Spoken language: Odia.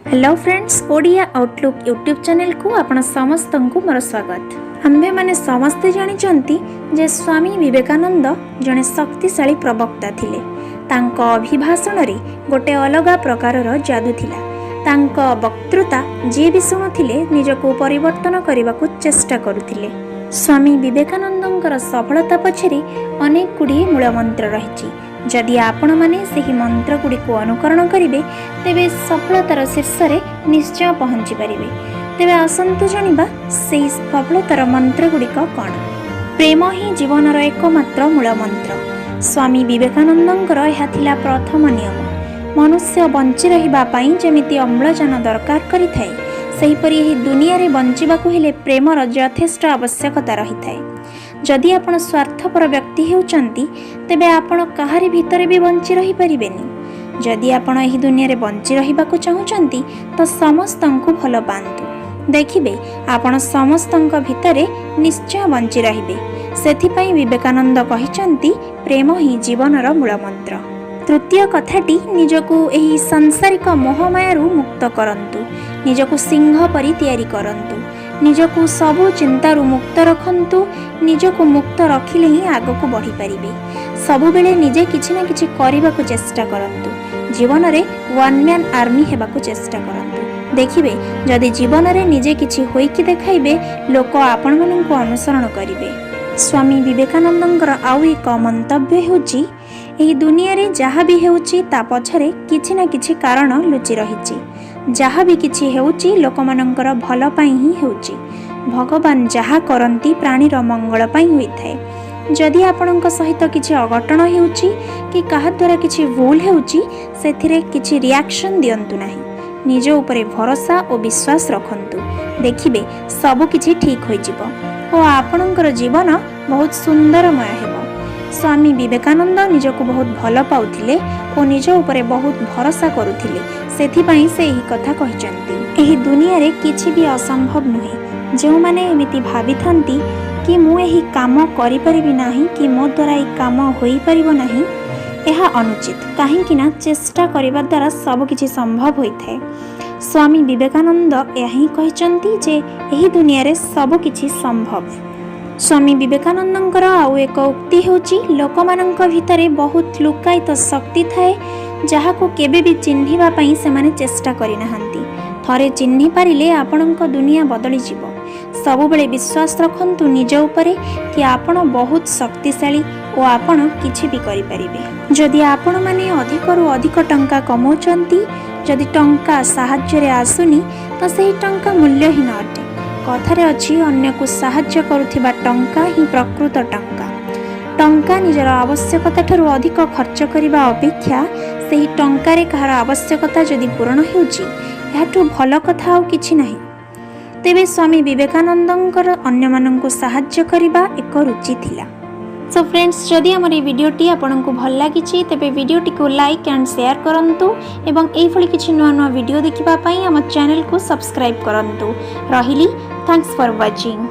Hello friends, Odia outlook YouTube ଚ୍ୟାନେଲକୁ ଆପଣ ସମସ୍ତଙ୍କୁ ମୋର ସ୍ୱାଗତ। ଆମ୍ଭେମାନେ ସମସ୍ତେ ଜାଣିଛନ୍ତି ଯେ ସ୍ୱାମୀ ବିବେକାନନ୍ଦ ଜଣେ ଶକ୍ତିଶାଳୀ ପ୍ରବକ୍ତା ଥିଲେ। ତାଙ୍କ ଅଭିଭାଷଣରେ ଗୋଟେ ଅଲଗା ପ୍ରକାରର ଯାଦୁ ଥିଲା। ତାଙ୍କ ବକ୍ତୃତା ଯିଏ ବି ଶୁଣୁଥିଲେ, ନିଜକୁ ପରିବର୍ତ୍ତନ କରିବାକୁ ଚେଷ୍ଟା କରୁଥିଲେ। ସ୍ୱାମୀ ବିବେକାନନ୍ଦଙ୍କର ସଫଳତା ପଛରେ ଅନେକ ଗୁଡ଼ିଏ ମୂଳମନ୍ତ୍ର ରହିଛି। ଯଦି ଆପଣମାନେ ସେହି ମନ୍ତ୍ରଗୁଡ଼ିକୁ ଅନୁକରଣ କରିବେ, ତେବେ ସଫଳତାର ଶୀର୍ଷରେ ନିଶ୍ଚୟ ପହଞ୍ଚି ପାରିବେ। ତେବେ ଆସନ୍ତୁ ଜାଣିବା, ସେହି ସଫଳତାର ମନ୍ତ୍ରଗୁଡ଼ିକ କ'ଣ? ପ୍ରେମ ହିଁ ଜୀବନର ଏକମାତ୍ର ମୂଳମନ୍ତ୍ର। ସ୍ୱାମୀ ବିବେକାନନ୍ଦଙ୍କର ଏହା ଥିଲା ପ୍ରଥମ ନିୟମ। ମନୁଷ୍ୟ ବଞ୍ଚି ରହିବା ପାଇଁ ଯେମିତି ଅମ୍ଳଜାନ ଦରକାର କରିଥାଏ, ସେହିପରି ଏହି ଦୁନିଆରେ ବଞ୍ଚିବାକୁ ହେଲେ ପ୍ରେମର ଯଥେଷ୍ଟ ଆବଶ୍ୟକତା ରହିଥାଏ। ଯଦି ଆପଣ ସ୍ୱାର୍ଥପର ବ୍ୟକ୍ତି ହେଉଛନ୍ତି, ତେବେ ଆପଣ କାହାରି ଭିତରେ ବି ବଞ୍ଚି ରହିପାରିବେନି। ଯଦି ଆପଣ ଏହି ଦୁନିଆରେ ବଞ୍ଚି ରହିବାକୁ ଚାହୁଁଛନ୍ତି, ତ ସମସ୍ତଙ୍କୁ ଭଲ ପାଆନ୍ତୁ। ଦେଖିବେ, ଆପଣ ସମସ୍ତଙ୍କ ଭିତରେ ନିଶ୍ଚୟ ବଞ୍ଚି ରହିବେ। ସେଥିପାଇଁ ବିବେକାନନ୍ଦ କହିଛନ୍ତି, ପ୍ରେମ ହିଁ ଜୀବନର ମୂଳମନ୍ତ୍ର। ତୃତୀୟ କଥାଟି, ନିଜକୁ ଏହି ସାଂସାରିକ ମୋହମାୟାରୁ ମୁକ୍ତ କରନ୍ତୁ। ନିଜକୁ ସିଂହ ପରି ତିଆରି କରନ୍ତୁ। ନିଜକୁ ସବୁ ଚିନ୍ତାରୁ ମୁକ୍ତ ରଖନ୍ତୁ। ନିଜକୁ ମୁକ୍ତ ରଖିଲେ ହିଁ ଆଗକୁ ବଢ଼ିପାରିବେ। ସବୁବେଳେ ନିଜେ କିଛି ନା କିଛି କରିବାକୁ ଚେଷ୍ଟା କରନ୍ତୁ। ଜୀବନରେ ୱାନ୍ ମ୍ୟାନ୍ ଆର୍ମି ହେବାକୁ ଚେଷ୍ଟା କରନ୍ତୁ। ଦେଖିବେ, ଯଦି ଜୀବନରେ ନିଜେ କିଛି ହୋଇକି ଦେଖାଇବେ, ଲୋକ ଆପଣମାନଙ୍କୁ ଅନୁସରଣ କରିବେ। ସ୍ୱାମୀ ବିବେକାନନ୍ଦଙ୍କର ଆଉ ଏକ ମନ୍ତବ୍ୟ ହେଉଛି, ଏହି ଦୁନିଆରେ ଯାହା ବି ହେଉଛି, ତା ପଛରେ କିଛି ନା କିଛି କାରଣ ଲୁଚି ରହିଛି। ଯାହା ବି କିଛି ହେଉଛି, ଲୋକମାନଙ୍କର ଭଲ ପାଇଁ ହିଁ ହେଉଛି। ଭଗବାନ ଯାହା କରନ୍ତି, ପ୍ରାଣୀର ମଙ୍ଗଳ ପାଇଁ ହୋଇଥାଏ। ଯଦି ଆପଣଙ୍କ ସହିତ କିଛି ଅଘଟଣ ହେଉଛି କି କାହା ଦ୍ୱାରା କିଛି ଭୁଲ ହେଉଛି, ସେଥିରେ କିଛି ରିଆକ୍ସନ୍ ଦିଅନ୍ତୁ ନାହିଁ। ନିଜ ଉପରେ ଭରସା ଓ ବିଶ୍ୱାସ ରଖନ୍ତୁ। ଦେଖିବେ, ସବୁ କିଛି ଠିକ୍ ହୋଇଯିବ ଓ ଆପଣଙ୍କର ଜୀବନ ବହୁତ ସୁନ୍ଦରମୟ ହେବ। ସ୍ୱାମୀ ବିବେକାନନ୍ଦ ନିଜକୁ ବହୁତ ଭଲ ପାଉଥିଲେ ଓ ନିଜ ଉପରେ ବହୁତ ଭରସା କରୁଥିଲେ। ସେଥିପାଇଁ ସେ ଏହି କଥା କହିଛନ୍ତି। ଏହି ଦୁନିଆରେ କିଛି ବି ଅସମ୍ଭବ ନୁହେଁ। ଯେଉଁମାନେ ଏମିତି ଭାବିଥାନ୍ତି କି ମୁଁ ଏହି କାମ କରିପାରିବି ନାହିଁ କି ମୋ ଦ୍ୱାରା ଏହି କାମ ହୋଇପାରିବ ନାହିଁ, ଏହା ଅନୁଚିତ। କାହିଁକି ନା ଚେଷ୍ଟା କରିବା ଦ୍ୱାରା ସବୁକିଛି ସମ୍ଭବ ହୋଇଥାଏ। ସ୍ୱାମୀ ବିବେକାନନ୍ଦ ଏହା ହିଁ କହିଛନ୍ତି ଯେ ଏହି ଦୁନିଆରେ ସବୁକିଛି ସମ୍ଭବ। ସ୍ୱାମୀ ବିବେକାନନ୍ଦଙ୍କର ଆଉ ଏକ ଉକ୍ତି ହେଉଛି, ଲୋକମାନଙ୍କ ଭିତରେ ବହୁତ ଲୁକାୟିତ ଶକ୍ତି ଥାଏ, ଯାହାକୁ କେବେ ବି ଚିହ୍ନିବା ପାଇଁ ସେମାନେ ଚେଷ୍ଟା କରିନାହାନ୍ତି। ଥରେ ଚିହ୍ନି ପାରିଲେ ଆପଣଙ୍କ ଦୁନିଆ ବଦଳିଯିବ। ସବୁବେଳେ ବିଶ୍ୱାସ ରଖନ୍ତୁ ନିଜ ଉପରେ କି ଆପଣ ବହୁତ ଶକ୍ତିଶାଳୀ ଓ ଆପଣ କିଛି ବି କରିପାରିବେ। ଯଦି ଆପଣମାନେ ଅଧିକରୁ ଅଧିକ ଟଙ୍କା କମାଉଛନ୍ତି, ଯଦି ଟଙ୍କା ସାହାଯ୍ୟରେ ଆସୁନି, ତ ସେହି ଟଙ୍କା ମୂଲ୍ୟହୀନ ଅଟେ। କଥାରେ ଅଛି, ଅନ୍ୟକୁ ସାହାଯ୍ୟ କରୁଥିବା ଟଙ୍କା ହିଁ ପ୍ରକୃତ ଟଙ୍କା। ଟଙ୍କା ନିଜର ଆବଶ୍ୟକତା ଠାରୁ ଅଧିକ ଖର୍ଚ୍ଚ କରିବା ଅପେକ୍ଷା ସେହି ଟଙ୍କାରେ କାହାର ଆବଶ୍ୟକତା ଯଦି ପୂରଣ ହେଉଛି, ଏହାଠୁ ଭଲ କଥା ଆଉ କିଛି ନାହିଁ। ତେବେ ସ୍ୱାମୀ ବିବେକାନନ୍ଦଙ୍କର ଅନ୍ୟମାନଙ୍କୁ ସାହାଯ୍ୟ କରିବା ଏକ ରୁଚି ଥିଲା। ସୋ ଫ୍ରେଣ୍ଡସ୍, ଯଦି ଆମର ଏହି ଭିଡ଼ିଓଟି ଆପଣଙ୍କୁ ଭଲ ଲାଗିଛି, ତେବେ ଭିଡ଼ିଓଟିକୁ ଲାଇକ୍ ଆଣ୍ଡ ସେୟାର କରନ୍ତୁ ଏବଂ ଏଇଭଳି କିଛି ନୂଆ ନୂଆ ଭିଡ଼ିଓ ଦେଖିବା ପାଇଁ ଆମ ଚ୍ୟାନେଲକୁ ସବସ୍କ୍ରାଇବ୍ କରନ୍ତୁ। ରହିଲି, thanks for watching.